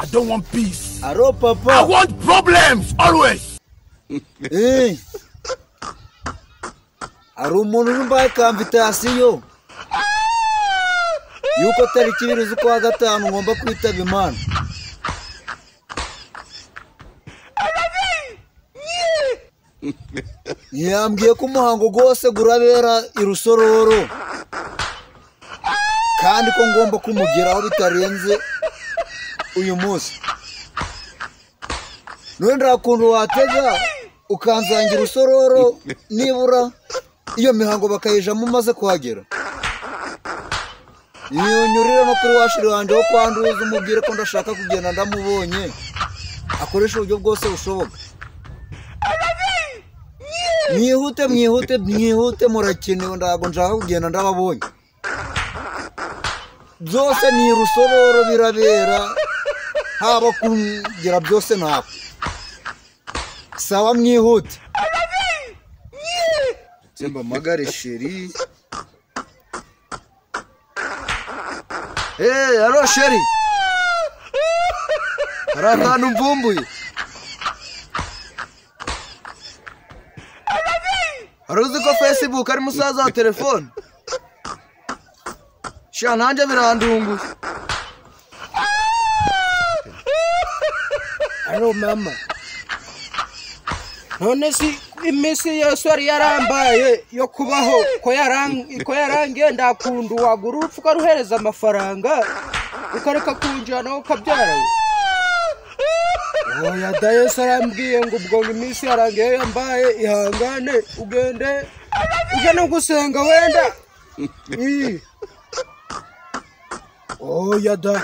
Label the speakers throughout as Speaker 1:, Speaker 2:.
Speaker 1: I don't want peace.
Speaker 2: Aro papa.
Speaker 1: I want problems always.
Speaker 2: Eh. Ari umuntu urumbaye kamvitasiyo yuko tariki 2 z'ukwa gatanu ngomba kwitaba Imana. Yambwiye ko umuhango gose gurabera irusororo kandi ko ngomba kumugeraho bitarenze uyu munsi. None ndakuntu watega ukanzangira urusororo nibura iyo mihango bakayijamo umaze kuhagera. Iyo nyurire no kuri washiri wanje wo kwanduza umubwire ko ndashaka kugenda ndamubonye akoresha uburyo bwose bushoboka. Mwihute mwihute mwihute murakenewe ndago nshaka kugenda ndababonye. Byose ni rusororo birabera haba kugira byose nako. Sawa mwihute.
Speaker 3: Tsemba magare sheri. Eh, alo sheri. Arakanu mvumbuye. Aruzi ko Facebook ari musaza wa telefone. Sha nanje birandunguye.
Speaker 4: Alo mama. None si iminsi yose yari yarambaye yo kubaho ko yarangiye ndakundu wagura urupfu ukaruhereza amafaranga ukareka kunjyana ukabyara. Oya da Yesu arambwiye ngo ubwo iminsi yarangiye yambaye ihangane ugende uje no gusenga wenda. Oya da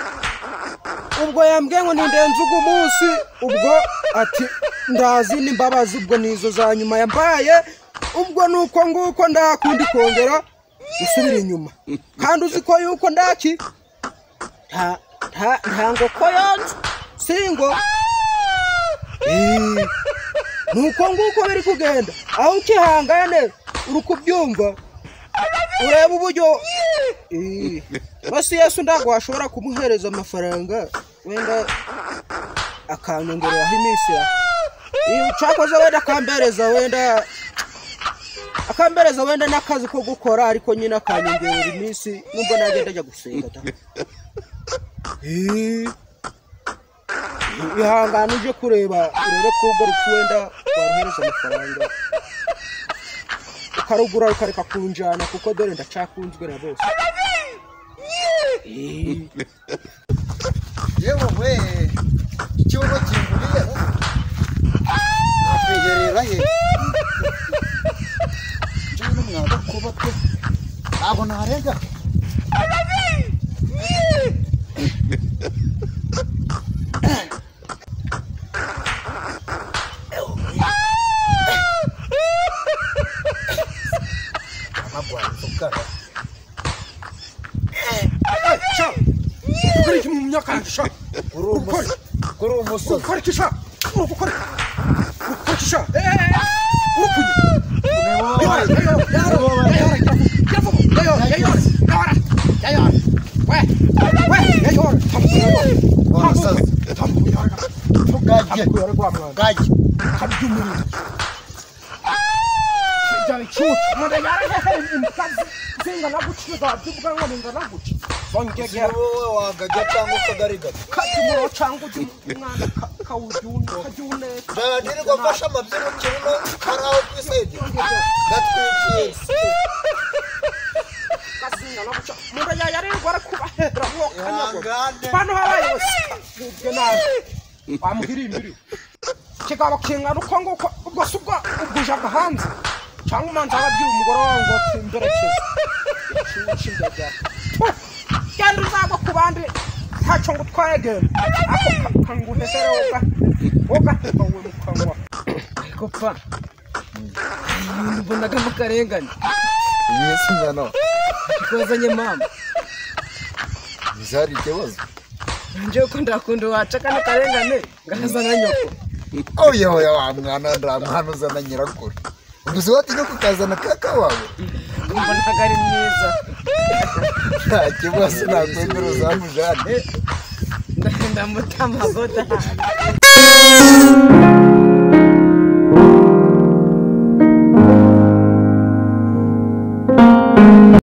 Speaker 4: ubwo yambwiye ngo nindenze ugu munsi ubwo ati ndazi n'imbabazi ubwo nizo za nyuma yambaye ubwo nuko nguko ndakundi kongera gusubira inyuma kandi uzi ko yuko ndaki nta nta ngo ko yonze singo nuko nguko biri kugenda aho ukihangane uri kubyumva ureba uburyo basi Yesu ndago washobora kumuhereza amafaranga wenda akanyongereraho iminsi ya cyakoze wenda akambereza wenda n'akazi ko gukora ariko nyine akanyongerera iminsi nubwo nagenda ajya gusenga da. Ihangane uje kureba urebe ko urwo rupfu wenda waruhereza amafaranga ukarugura ukareka kunjana kuko dore ndacakunzwe na bose.
Speaker 2: Yewe we ikibuno kimburiye nakwiherera he njyewe n'umwanda kuba pe ntabwo narenga.
Speaker 4: Kigabo kingana uko nguko ubwo si ubwo ujaga hanze cyangwa umanza ababwira umugore wawe ngo timberekeze genda uzagwa ku bandi ntacyo ngo utwaye genda ako kanguhesera woga wowe mu kanwa.
Speaker 5: Ariko pa ibintu mbonaga mu karengane
Speaker 2: Yesu ngano
Speaker 5: kozanye mama
Speaker 2: bizari ikibazo
Speaker 5: nje ko ndakunda waca kano karengane ngazana nyoko.
Speaker 2: Oya oya wa mwana ndamwana uzana nyirakuru ubuze watinya kukazana kaka wawe
Speaker 5: mbonaga ari mwiza
Speaker 2: nta kibazo nakwemera uzamujane.
Speaker 5: Ndamutama godari.